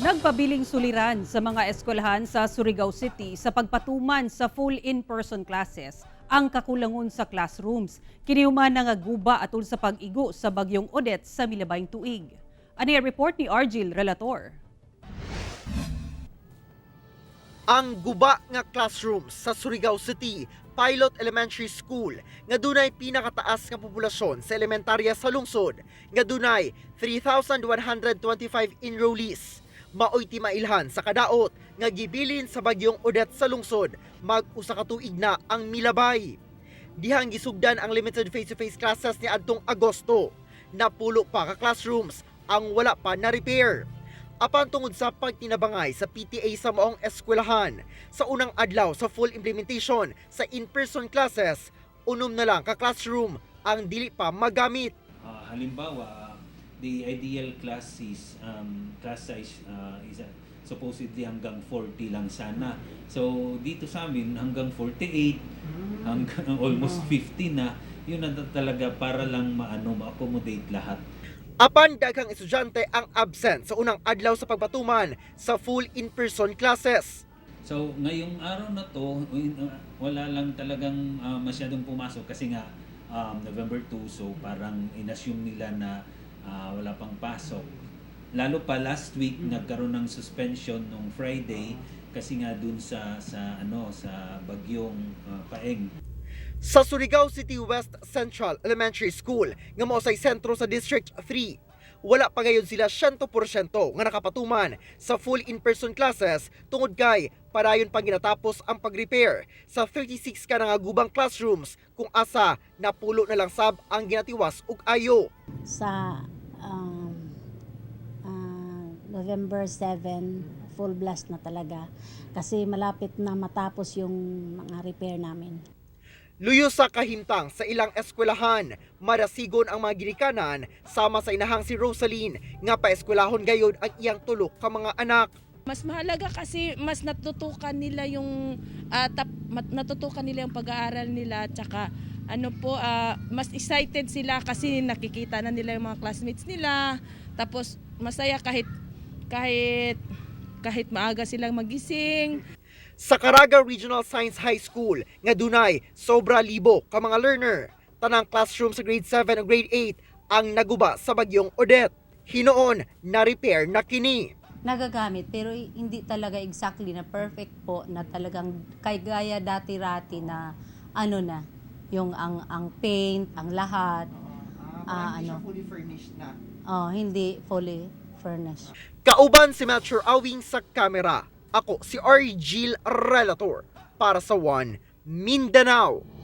Nagpabiling suliran sa mga eskwelahan sa Surigao City sa pagpatuman sa full in-person classes ang kakulangon sa classrooms. Kinihuman nga guba atul sa pag-igo sa bagyong Odette sa milabayng tuig. Ani ang report ni Argil Relator. Ang guba nga classrooms sa Surigao City Pilot Elementary School nga dunay pinakataas nga populasyon sa elementarya sa lungsod nga dunay 3,125 enrollees. Maoy timailhan sa kadaot nga gibilin sa bagyong Odette sa lungsod mag-usa ka tuig na ang milabay. Dihang gisugdan ang limited face-to-face classes ni adtong Agosto. Napulo pa ka classrooms ang wala pa na repair. Apan tungod sa pagtinabangay sa PTA sa maong eskwelahan, sa unang adlaw sa full implementation sa in-person classes, 6 na lang ka classroom ang dili pa magamit. Halimbawa, the ideal class size is supposedly hanggang 40 lang sana. So dito sa amin hanggang 48, hanggang almost 50 na, yun na talaga para lang maano ma-accommodate lahat. Apan daghang estudyante ang absent sa unang adlaw sa pagpatuman sa full in-person classes. So ngayong araw na to, wala lang talagang masyadong pumasok kasi nga November 2, so parang inassume nila na wala pang pasok. Lalo pa last week, nagkaroon ng suspension nung Friday kasi nga dun sa ano sa bagyong Paeng. Sa Surigao City West Central Elementary School nga mao say sentro sa District 3, wala pa gayon sila 100% nga nakapatuman sa full in-person classes tungod kay padayon pang ginatapos ang pag-repair sa 36 ka nga gubang classrooms kung asa napulo na lang sab ang ginatiwas ug ayo. Sa November 7, full blast na talaga. Kasi malapit na matapos yung mga repair namin. Luyo sa kahimtang sa ilang eskwelahan, madasigon ang mga ginikanan sama sa inahang si Rosaline nga paeskwelahon gayod ang iyang tulok ka mga anak. Mas mahalaga kasi mas natutukan nila yung pag-aaral nila, tsaka ano po, mas excited sila kasi nakikita na nila yung mga classmates nila, tapos masaya kahit kahit kahit maaga silang magising. Sa Caraga Regional Science High School nga dunay sobra libo ka mga learner, tanang classroom sa grade 7 ug grade 8 ang naguba sa bagyong Odette. Hinoon na repair na kini. Nagagamit pero hindi talaga exactly na perfect po na talagang kay gaya dati-rati na ano na yung ang paint, ang lahat. Ano. Fully furnished na. Oh, hindi fully furnished. Kauban si Melcher Awing sa kamera. Ako si Argil Relator para sa One Mindanao.